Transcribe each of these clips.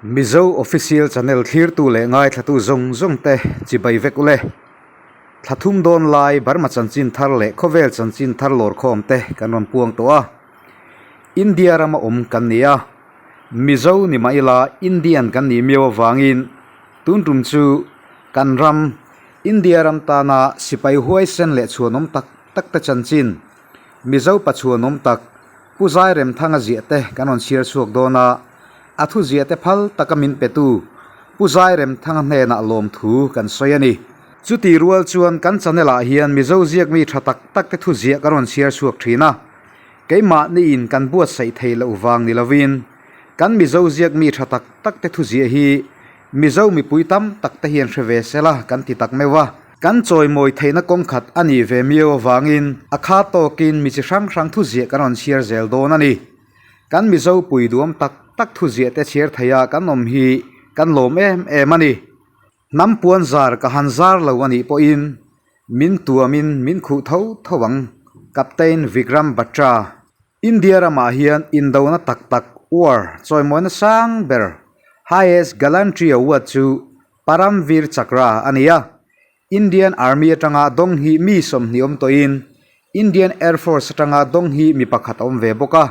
Mizo Official Channel thlirtu leh ngaithlatu zawng zawng te chibai vek ule. Thla thum dawn lai Burma chanchin thar leh khawvel chanchin thar lawrkhawm te kan rawn puang tawh a. India rama awm kan ni a, Mizo ni mah ila Indian kan nih miau avangin tun tum chu kan ram India ram tana sipai huaisen leh chhuanawm tak tak te chanchin Mizo pachuanawm tak Pu Zairemthanga ziah te kan rawn chhiar chhuak dawn a, a thu ziah te phal taka min petu Pu Zairemthanga hnenah lawmthu kan sawi a ni. Chuti rual chuan kan channel ah hian Mizo ziak mi tha tak tak te thu ziah kan rawn chhiar chhuak thin a, keimahniin kan buatsaih thei loh vang ni lovin kan Mizo ziak mi tha tak tak te thu ziah hi Mizo mipui tam tak te hian hre ve sela kan ti tak meuh a. Kan chawimawi theihna kawng khat a nih ve miau avangin a kha tawkin mi chi hrang hrang thuziah kan rawn chhiar zel dawn a ni. Kan Mizo pui duam tak tak thuziah te chhiar theiha kan awm hi kan lawm em em a ni. Hnam puan zar ka han zar lo a nih pawhin min tuamin min khuh tho tho ang, Captain Vikram Batra. India ramah hian indona tak tak, war, chawimawina sang ber, highest gallantry award chu Param Vir Chakra a ni a. Indian Army atanga dawng hi mi 20 awm tawhin Indian Air Force atanga dawng hi mi pakhat a awm ve bawk a.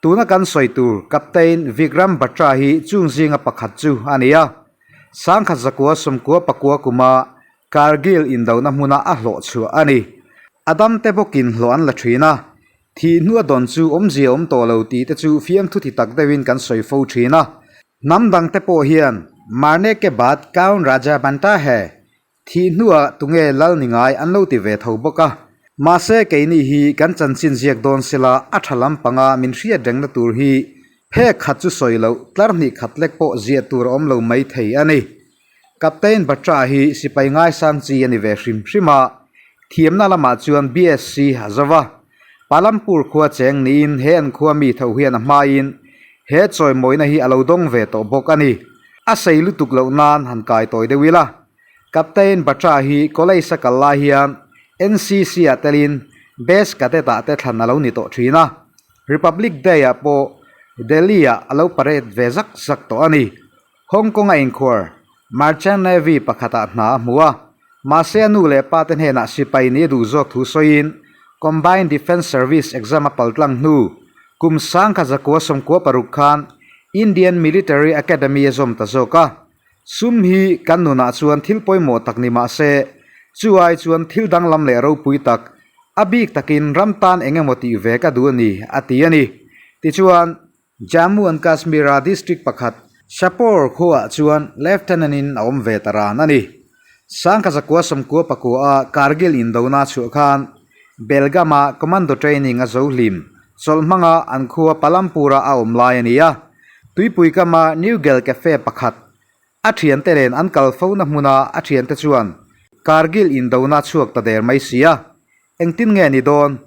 Tuna kan sawi tur Captain Vikram Batra hi chung zinga pakhat chu a ni a. 1994 kuma Kargil indona hmuna a hlawh chhuah a ni. A damte bawkin hlawh an la thin a. Thih hnua dawn chu awmzia awm tawh lo tih te chu fiamthu ti tak deuhin kan sawi fo thin a. Hnam dang te pawh hian Marne ke baad kaun raja banta hai? Thih hnua tunge lal ni ngai an lo ti ve tho bawk a. Mahse keini hi kan chanchin ziak dawn sela a tha lampanga min hriat rengna tur hi phek khat chu sawi loh tlar hnih khat lek pawh ziah tur a awm lo mai thei a ni. Captain Batra hi sipai ngaisang chi a ni ve hrim hrim a, thiamna lamah chuan BSc a zo va. Palampur khua cheng niin he an khua mi tho hian a hmaiin he chawimawina hi a lo dawng ve tawh bawk a ni. A sei lutuk loh nan han kai tawi deuh ila. Captain Batra hi college a kal lai hian NCC ah telin Best Cadet ah te thlan a lo ni tawh thin a. Republic Day ah pawh Delhi ah a lo parade ve zak zak tawh a ni. Hong Kong a inkhuar, Merchant Navy pakhatah hna a hmu a, mahse a nu leh pa te hnenah sipai nih a duh zawk thu sawiin Combined Defence Service exam a paltlang hnu kum 1996 khan Indian Military Academy a zawm ta zawk a. Sum hi kan nunah chuan thil pawimawh tak ni mah se, chu ai chuan thil danglam leh ropui tak, a bik takin ram tan eng emaw tih ve ka duh a ni, a ti a ni. Tichuan, Jammu and Kashmir-a district pakhat Shapur khuaah chuan Lieutenant-in a awm ve ta ran a ni. 1999-a Kargil indona chhuah khan Belgaum-a commando training a zo hlim chawlh hmanga an khua Palampur-a a awm lai a ni a. Tuipui kama New Gel Cafe pakhat a thiante nen an kal fo na hmuna a thiante chuan Kargil indona chhuak ta der mai si a. Engtin nge ni dawn?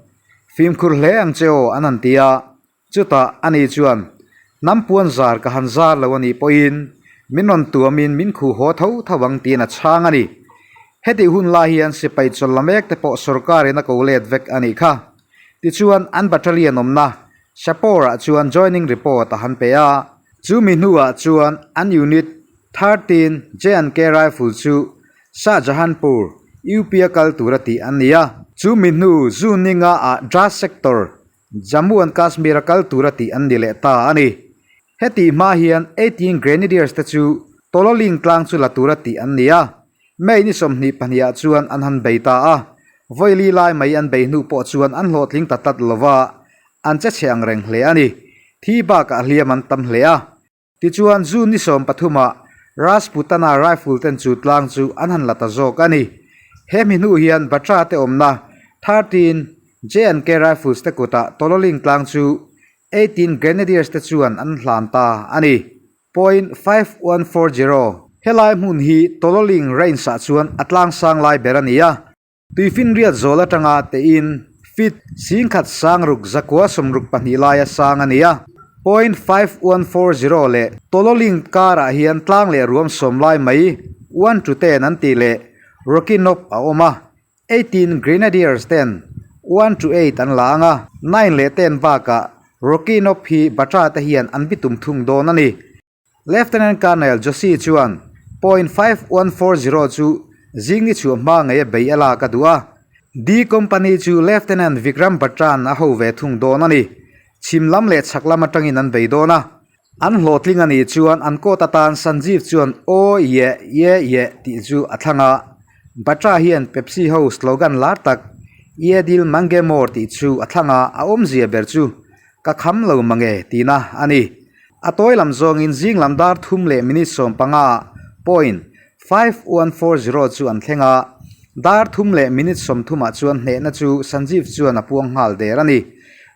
Fimkhur hle ang che aw an han ti a. Chutah ani chuan, Hnam puan zar ka han zar lo a nih pawhin min rawn tuamin min khuh haw tho tho ang tiin a chhang a ni. Hetih hun lai hian sipai chawlh la mek te pawh sorkarin a ko let vek a nih kha. Tichuan an battalion awmna Shapur-ah chuan joining report a han pe a. Chu mi hnuah chuan an unit 13 J&K Rifle chu Shahjahanpur, UP a kal tura tih an ni a. Chu mi hnu June ni nga ah Dras Sector Jammu and Kashmir a kal tura tih an ni leh ta a ni. Hetih hma hian 18 Grenadiers te chu Tololing tlang chu la tura tih an ni a, May ni 22 ah chuan an han bei ta a, vawi li lai mai an bei hnu pawh chuan an hlawhtling ta tlat lova, an che chhe ang reng hle a ni. Thi bakah hliam an tam hle a. Tichuan June ni 13 ah Rajputana Rifle ten chu tlang chu an han la ta zawk a ni. He hmi hnu hian Batra te awmna 13 J&K Rifles te kutah Tololing tlang chu 18 Grenadiers te chuan an hlan ta a ni. Point 5140. Helai hmun hi Tololing Range ah chuan a tlang sang lai ber a ni a. Tuifinriat zawl atanga tein feet 10,000 sangruk zakua 62 laia sang a ni a. Point 5140 leh Tololing karah hian tlang leh ruam sawm lai mai one to ten an tih leh Rocky Knob a awm a. 18 Grenadiers ten one to eight an la ang a, nine leh ten bakah Rocky Knob hi Batra te hian an bitum thung dawn a ni. Lieutenant Colonel Joshi chuan point 5140 chu zing ni chhuah hma ngei a bei a lak a duh a. D Company chu Lieutenant Vikram Batra-a'n a ho ve thung dawn a ni. Chhim lam leh chhak lam atangin an bei dawn a. An hlawhtling a nih chuan an coat atan Sanjeev chuan Aw ye ye ye tih chu a thlang a. Batra hian Pepsi ho slogan lar tak Ye Dil Mange More tih chu a thlang a, a awmzia ber chu Ka kham lo mange tihna a ni. A tawi lam zawngin zing lam dar thum leh minute 15 ah point 5140 chu an thleng a, dar thum leh minute 30 ah chuan hnehna chu Sanjeev chuan a puang nghal der a ni.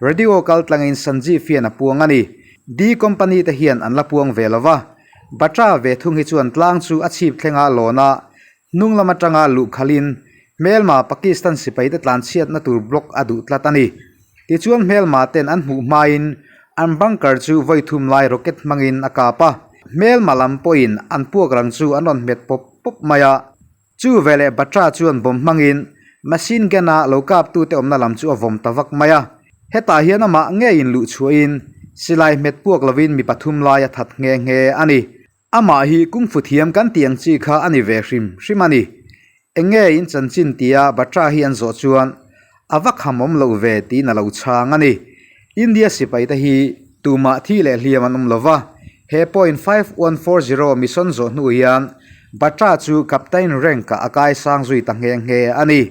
Radio kal tlangin Sanjeev hian a puang a ni. D Company te hian an la puang ve lo va, Batra ve thung hi chuan tlang chu a chhip thlenga lawn a, Hnung lam atanga luh khalhin hmelma Pakistan sipaite tlanchhiatna tur block a duh tlat a ni. Tichuan hmelma ten an hmuh hmain an bunker chu vawi thum lai rocket hmangin a kap a, hmelma lam pawhin an puak rang chu an rawn hmet pawp pawp mai a. Chu veleh Batra chuan bomb hmangin machine gun-a lo kaptute awmna lam chu a vawm ta vak mai a. Hetah hian amah ngeiin luh chhuahin silai hmet puak lovin mi pathum lai a that nghe nghe a ni. Amah hi kungfu thiam kan tih ang chi kha a ni ve hrim hrim a ni. Eng nge in chanchin tia Batra hi an zawh chuan a va kham awm loh ve tiin a lo chhang a ni. India sipai te hi tumah thi leh hliam an awm lo va, he point 5140 mission zawh hnu hian Batra chu Captain rank ah a kai sang zui ta nghe nghe a ni.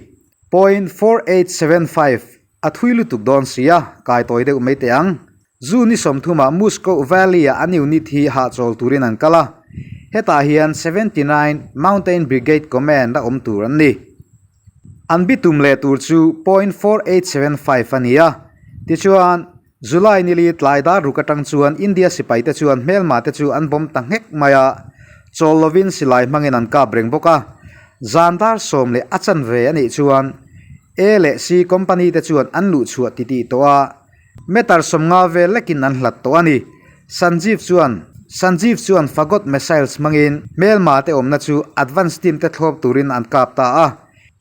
Point 4875 A thui lutuk dawn sia, kai tawi deuh mai teh ang. Zu ni sawmthumah Musco Valley-ah an unit hi hahchawl turin an kal a, hetah hian 79 Mountain Brigade Command a awm tur an ni. An bitum leh tur chu point 4875 a ni a, tichuan July nili tlai dar ruk atang chuan India sipaite chuan hmelma te chu an bawm ta nghek mai a, chawl lovin silai hmangin an kap reng bawk a. Zan dar sawm leh a chanve a nih chuan A leh C company te chuan an luh chhuah titih tawh a, meter 50 vel lekin an hlat tawh a ni. Sanjeev chuan Sanjeev chuan Fagot missiles hmangin hmelma te awmna chu advance team te thlawp turin an kap ta a.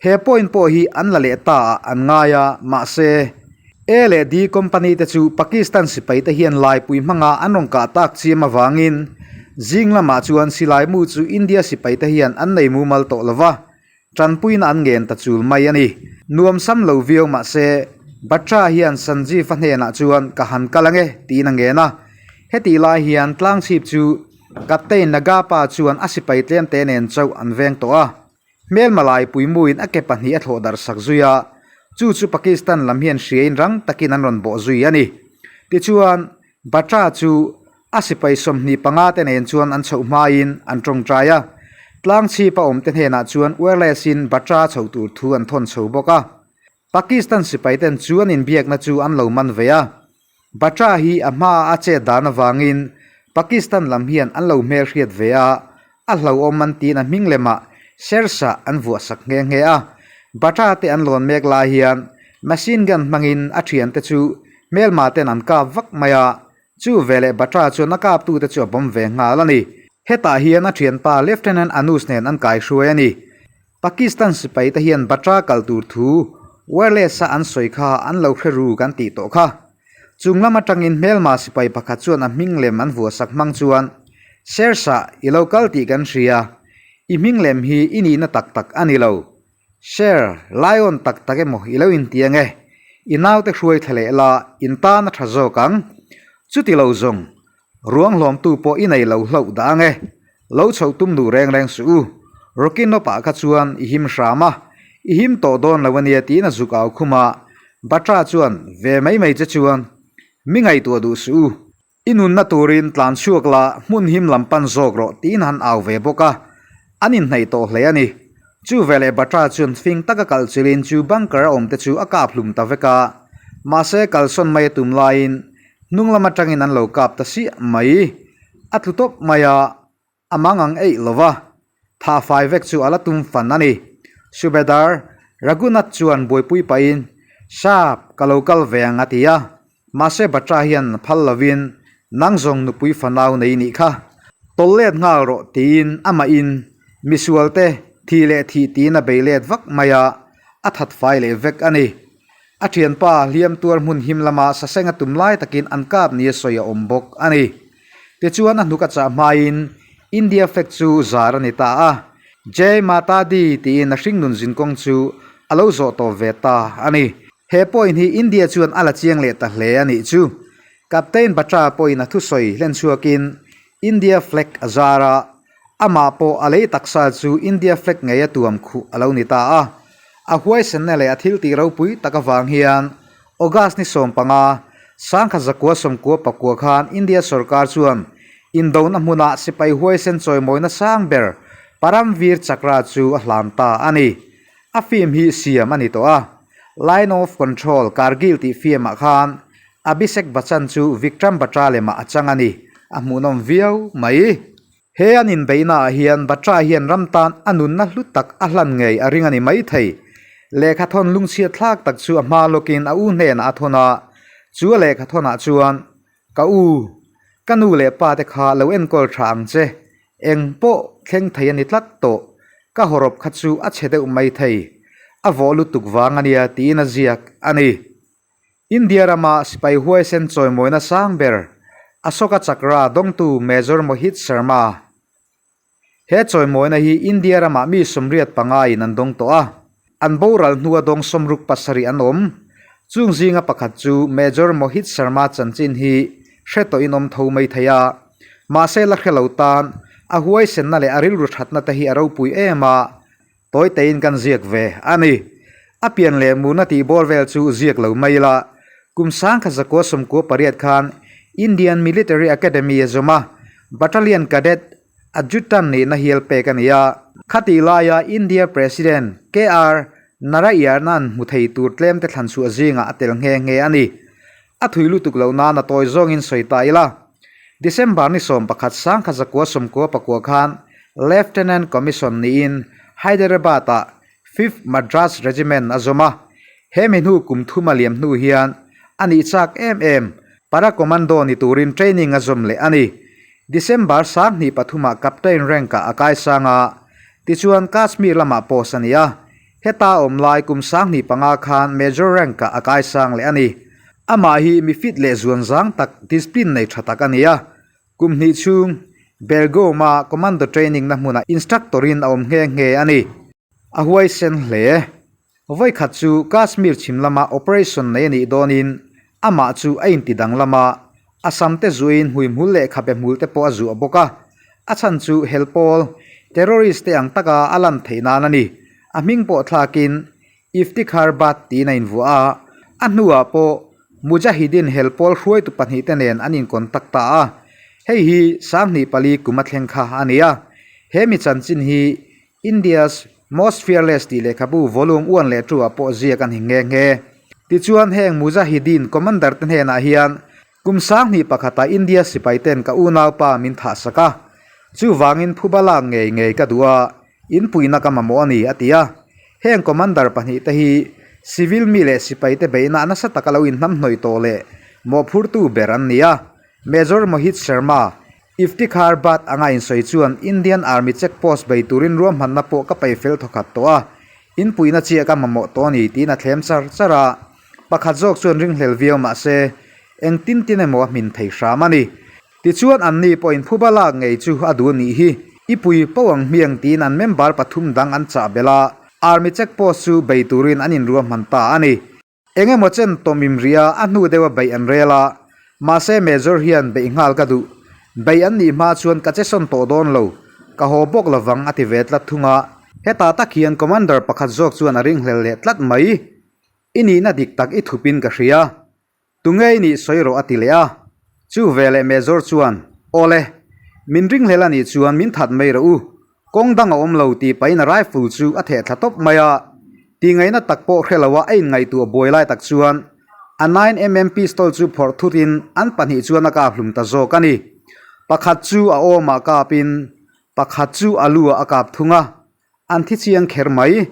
He point pawh hi an la leh ta ah an ngai a, mahse A leh D company te chu Pakistan sipai te hian laipui hmanga an rawn kah tak chiam avangin zing lamah chuan silai mu chu India sipai te hian an nei mumal tawh lova, Tanpuina an ngen ta chul mai a ni. Nuam sam lo viau mah se, Batra hian Sanjeev-a hnenah chuan ka han kal ange tiin a ngen a. Hetih lai hian tlangchhip chu Captain Nagapa chuan a sipai tlemte nen chauh an veng tawh a. Hmelma lai puimuin a ke pahnih a thlawh darh sak zui a, chu chu Pakistan lam hian hriain rang takin an rawn bawh zui a ni. Tichuan, Batra chu A sipai 25 te nen chuan an chhoh hmain an tawngtai a, tlangchhipa awmte hnenah chuan wireless-in Batra chho tur thu an thawn chho bawk a. Pakistan sipaiten chu an inbiakna chu an lo man ve a. Batra hi a hmaa a chet dan avangin Pakistan lam hian an lo hmelhriat ve a, a hlauhawm an tiin a hming lemah Sher Shah an vuahsak nghe nghe a. Batra te an lawn mek lai hian machine gun hmangin a thiante chu hmelma ten an kap vak mai a, Chu veleh Batra chuan a kaptute chu a bawm ve nghal a ni. Hetah hian a thianpa Lieutenant Anuj nen an kaihruai a ni. Pakistan sipaite hian Batra kal tur thu wireless-a an sawi kha an lo hre ru kan tih tawh kha. Chung lam atangin hmelma sipai pakhat chuan a hming lem an vuahsak hmang chuan, Sher Shah, i lo kal tih kan hria. I hming lem hi i nihna tak tak a ni lo. Sher, Lion tak tak emaw i lo inti ang e, i naute hruai thla leh la, in tan a tha zawk ang. Chuti lo zawng, ruang hlawmtu pawh i nei lo hlauh dah ang e. Lo chhoh tum duh reng reng suh u. Rocky Knob-ah kha chuan i him hram a, i him tawh dawn lo a nia tiin a zuk au khum a. Batra chuan, Ve mai mai che chuan, mi ngaihtuah duh suh u. I nunna turin tlan chhuak la, hmun him lam pan zawk rawh tiin han au ve bawk a, an inhnaih tawh hle a ni. Chu veleh Batra chuan fing taka kal chilhin chu bunker a awmte chu a kap hlum ta vek a, mahse kalsawn mai a tum laiin hnung lam atangin an lo kap ta siah mai. A tlu tawp mai a. A mang ang eih lo va, tha fai vek chu a la tum fan a ni. Subedar Raghunath chuan buaipui pahin, Sap, ka lo kal ve ang a ti a. Mahse Batra hian phal lovin, Nang zawng nupui fanau nei nih kha. Tawlh let nghal rawh tiin amahin misualte thih leh thih tiin a bei let vak mai a, a that fai leh vek a ni. A thianpa hliam tuar hmun him lama saseng a tum lai takin an kap nia sawi a awm bawk a ni. Tichuan a hnuk a chah hmain India flag chu zar a ni ta a, Jai Mata Di tiin a hringnun zinkawng chu a lo zawh tawp ve ta a ni. He point hi India chuan a la chiang leh ta hle a nih chu. Captain Batra pawhin a thusawi hlen chhuakin India flag a zar a, amah pawh a lei taksa chu India flag ngei a tuam khuh a lo ni ta a. A huaisenna leh a thiltih ropui tak avang hian August ni 15, 1999 khan India sorkar chuan indona hmuna sipai huaisen chawimawina sang ber Param Vir Chakra chu a hlan ta a ni. A film hi siam a ni tawh a. Line of Control, Kargil tih film-ah khan Abhishek Bachchan chu Vikram Batra lemah a chang a ni. A hmuhnawm viau mai. He an inbeihnaah hian Batra hian ram tan a nunna hlu tak a hlan ngei a ring a ni maithei. Lehkha thawn lungchhiat thlak tak chu a hma lawkin a u hnenah a thawn a, chu a lehkha thawnah chuan, Ka u, ka nu leh pa te kha lo enkawl tha ang che, eng pawh thleng thei a ni tlat tawh, ka hawrawp kha chu a chhe deuh maithei, a vawh lutuk vang a nia tiin a ziak a ni. India rama sipai huaisen chawimawina sang ber Ashoka Chakra dawngtu Major Mohit Sharma. He chawimawina hi India ramah mi 85 in an dawng tawh a, an boral hnua dawng 67 an awm. Chung zinga pakhat chu Major Mohit Sharma chanchin hi hre tawhin awm tho mai thei a, mahse la hre lo tan a huaisenna leh a rilru thatna te hi a ropui em a, Tawi tein kan ziak ve a ni. A pian leh murna tih bawr vel chu ziak lo mai ila, kum 1998 khan Indian Military Academy a zawm a, Battalion Cadet Adjutant nihna hial pek a ni a. Khatih laia India President KR Narayanan hmu thei tur tlemte thlan chhuah zingah a tel nghe nghe a ni. A thui lutuk loh nan a tawi zawngin sawi ta ila. December ni 11 1999 khan Lieutenant Commission niin Hyderabad-ah Fifth Madras Regiment a zawm a. He mi hnu kum thum a liam hnu hian a nih chak em em Para Commando ni turin training a zawm leh a ni. December 2003-ah Captain rank-ah a kaisang a, tichuan Kashmir lamah post a ni a. Heta awm lai kum 2005 khan Major rank-ah a kaisang leh a ni. Amah hi mi fit leh zuan zang tak, discipline nei tha tak a ni a. Kum hnih chhung Belgaum-a commando training na hmunah instructor-in a awm nghe nghe a ni. A huaisen hle. Vawikhat chu Kashmir chhim lama operation nei a nih dawnin amah chu a inti danglam a, a sam te zuiin hmuihmul leh khabe hmul te pawh a zuah bawk a. A chhan chu hel pawl, terrorist te ang taka a lan theih nan a ni. A hming pawh thlakin Iftikhar Bhat tiin a invuah a, a hnuah pawh Mujahideen hel pawl hruaitu pahnihte nen an incontact ta a. Hei hi 2004 kum a thleng kha a ni a. He mi chanchin hi India's Most Fearless tih lehkhabu volume 1 leh 2 ah pawh ziak a ni nghe nghe. Tichuan heng Mujahideen commander te hnenah hian Kum 2001 ah India sipai ten ka unaupa min thah sak a, chuvangin phuba lak ngei ngei ka duh a, inpuihna ka mamawh a ni, a ti a. Heng commander pahnih te hi civil mi leh sipai te beihna nasa taka lo inhnamhnawih tawh leh mawhphurtu ber an ni a. Major Mohit Sharma, Iftikhar Bhat anga insawi chuan Indian Army check post bei turin ruahmanna pawh ka peih fel thawkhat tawh a, inpuihna chiah ka mamawh tawh a ni, tiin a thlem char char a. Pakhat zawk chuan ringhlel viau mah se, eng tin tin emaw a hmin thei hram a ni. Tichuan anni pawhin phuba lak ngei chu a duh nih hi, i pui po ang hmiang tiin an member pathum dang an chah belh a, Army check post chu bei turin an inruahman ta a ni. Eng emaw chen tawmim rih a, a hnu deuha beih an rel a, mahse Major hian beih nghal ka duh. Beih an nih hma chuan ka che sawn tawh dawn lo, ka haw bawk lovang a ti ve tlat thung a. Hetah tak hian Commander pakhat zawk chuan a ringhlel leh tlat mai. I nihna dik tak i thupin ka hria. Tunge i nih sawi rawh a ti leh a. Chu veleh Major chuan, Awle, min ringhlel a nih chuan min that mai rawh u. Kawng dang a awm lo tih pahin a rifle chu a theh thla tawp mai a. Tihngaihna tak pawh hre lo a a inngaihtuah buai lai tak chuan a 9mm pistol chu phawrh thutin an pahnih chuan a kap hlum ta zawk a ni. Pakhat chu a awmah kapin pakhat chu a lu ah a kap thung a. An thi chiang kher mai.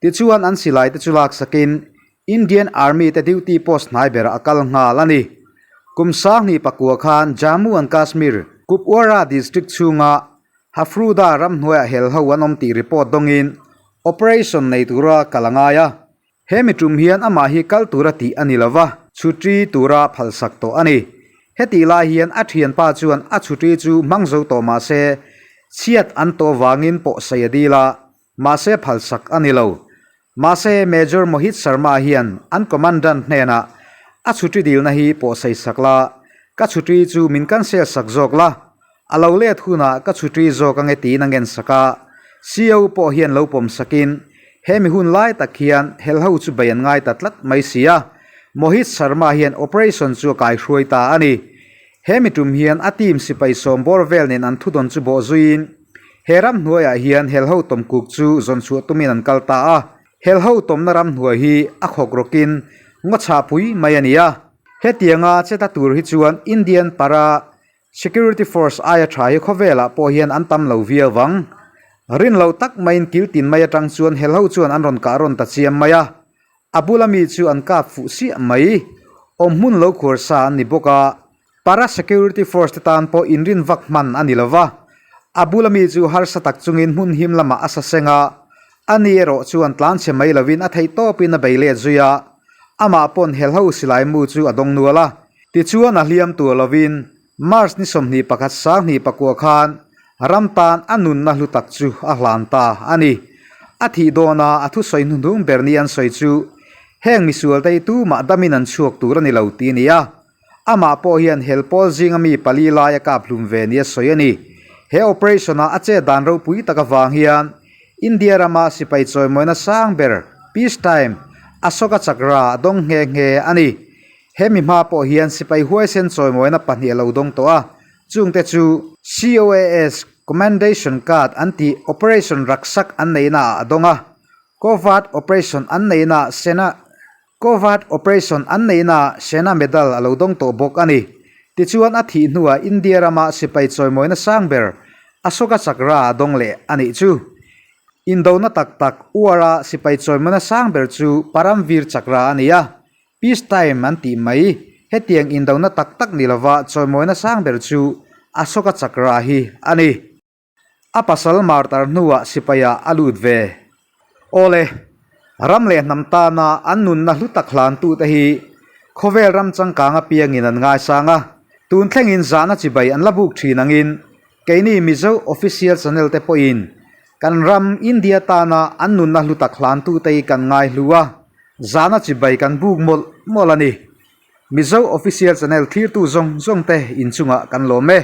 Tichuan an silai te chu laksakin Indian Army te duty post hnai berah a kal nghal a ni. Kum 2009 khan Jammu and Kashmir, Kupwara district chhunga Hafruda ramhnuaiah hel ho an awm tih report dawngin operation nei tura kal a ngai a. He mi tum hian amah hi kal tura tih a ni lo va, chhutri tura phalsak tawh a ni. Hetih lai hian a thianpa chuan a chhuṭi chu hmang zo tawh mah se, chhiat an tawh vangin pawh sawi a dil a, mahse phalsak a ni lo. Mahse, Major Mohit Sharma hian an commandant hnenah a chhuṭi dilna hi pawh sawi sak la, ka chhuṭi chu min cancel sak zawk la, a lo let hunah ka chhuṭi zawk ange tiin a ngen sak a. CO pawh hian lo pawm sakin, he mi hun lai tak hian helho chu bei an ngai ta tlat mai si a, Mohit Sharma hian operation chu a kaihruai ta a ni. He mi tum hian a team sipai sawm bawr vel nen an thudawn chu bawh zuiin, He ramhnuaiah hian helho tawmkuk chu zawn chhuah tumin an kal ta a, helho tawmna ramhnuai hi a khawk rawkin ngaw chhahpui mai a ni a. Hetianga che ta tur hi chuan Indian Para Security Force aia tha hi khawvelah pawh hian an tam lo viau vang. Rin lo tak maiin kil tin mai atang chuan helho chuan an rawn kah rawn ta chiam mai a, a bula mi chu an kap fuh siah mai. Awm hmun lo khuar sa an ni bawk a, Para Security Force te tan pawh inrin vak hman a ni lo va, a bula mi chu harsa tak chungin hmun him lamah a sa seng a, ani erawh chuan tlanchhe mai lovin a theih tawpin a bei let zui a, amah pawn helho silai mu chu a dawng nual a. Tichuan a hliam tur lovin March ni 21 sanghnih pakua khan ram tan a nunna hlu tak chu a hlan ta a ni. A thih dawna a thusawi hnuhnung ber ni an sawi chu heng misualte hi tumah damin an chhuak tur a ni lo tih a ni a. Amah pawh hian hel pawl zinga mi pali lai a kap hlum ve nia sawi a ni. He operation-a a chet dan ropui tak avang hian India rama sipai chawimawina sang ber, peace time, Ashoka Chakra a dawng nghe nghe a ni. He mi hma pawh hian sipai huaisen chawimawina pahnih a lo dawng tawh a, chungte chu COAS Commendation Card an tih Operation Rakshak an neihnaah a dawng a, Covert Operation an neihnaah Sena Covert Operation an neihnaah Sena Medal a lo dawng tawh bawk a ni. Tichuan a thih hnuah India rama sipai chawimawina sang ber Ashoka Chakra a dawng leh a nih chu. Indona tak tak uara sipai chawimawina sang ber chu Param Vir Chakra a ni a, Peace Time an tih mai. Hetiang indona tak tak ni lova chawimawina sang ber chu Ashoka Chakra hi a ni. A pasal martar hnuah sipaiah a lut ve. Awle, ram leh hnam tana an nunna hlu tak hlantute hi khawvel ram changkang apiangin an ngaisang a, tun thlengin zahna chibai an la buk thin angin keini Mizo Official Channel te pawhin kan ram India tana an nunna hlu tak hlantute hi kan ngaihlu a, zahna chibai kan buk mawlh mawlh a ni. Mizo Official Channel thlirtu zawng zawngte inchungah kan lawm e.